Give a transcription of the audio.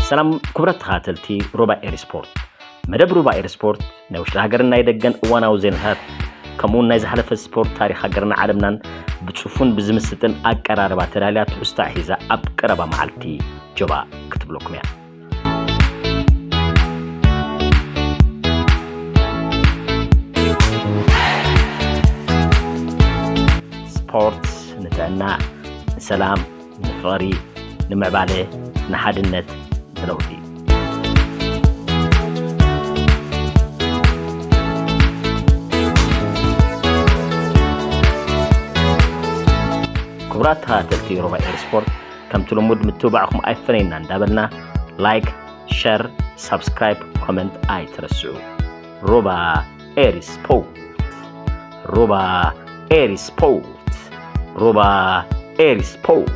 ሰላም ክቡራት ተኸታተልቲ ሩባ ኤሪ ስፖርት። መደብ ሩባ ኤሪ ስፖርት ናይ ውሽጢ ሃገርን ናይ ደገን እዋናዊ ዜናታት፣ ከምኡውን ናይ ዝሓለፈ ስፖርት ታሪኽ ሃገርና ዓለምናን ብጽፉን ብዝምስጥን ኣቀራርባ ተዳልያ ትሕዝታ ሒዛ ኣብ ቀረባ መዓልቲ ጀባ ክትብለኩም እያ። ስፖርት ንጥዕና፣ ንሰላም፣ ንፍቕሪ፣ ንምዕባለ፣ ንሓድነት፣ ንለውጢ። ክቡራት ተኸታተልቲ ሩባ ኤሪ ስፖርት፣ ከምቲ ልሙድ ምትብባዕኹም ኣይፈነየና እንዳበልና፣ ላይክ፣ ሸር፣ ሳብስክራይብ፣ ኮመንት ኣይትረስዑ። ሩባ ኤሪ ስፖርት። ሩባ ኤሪ ስፖርት። ሩባ ኤሪ ስፖርት።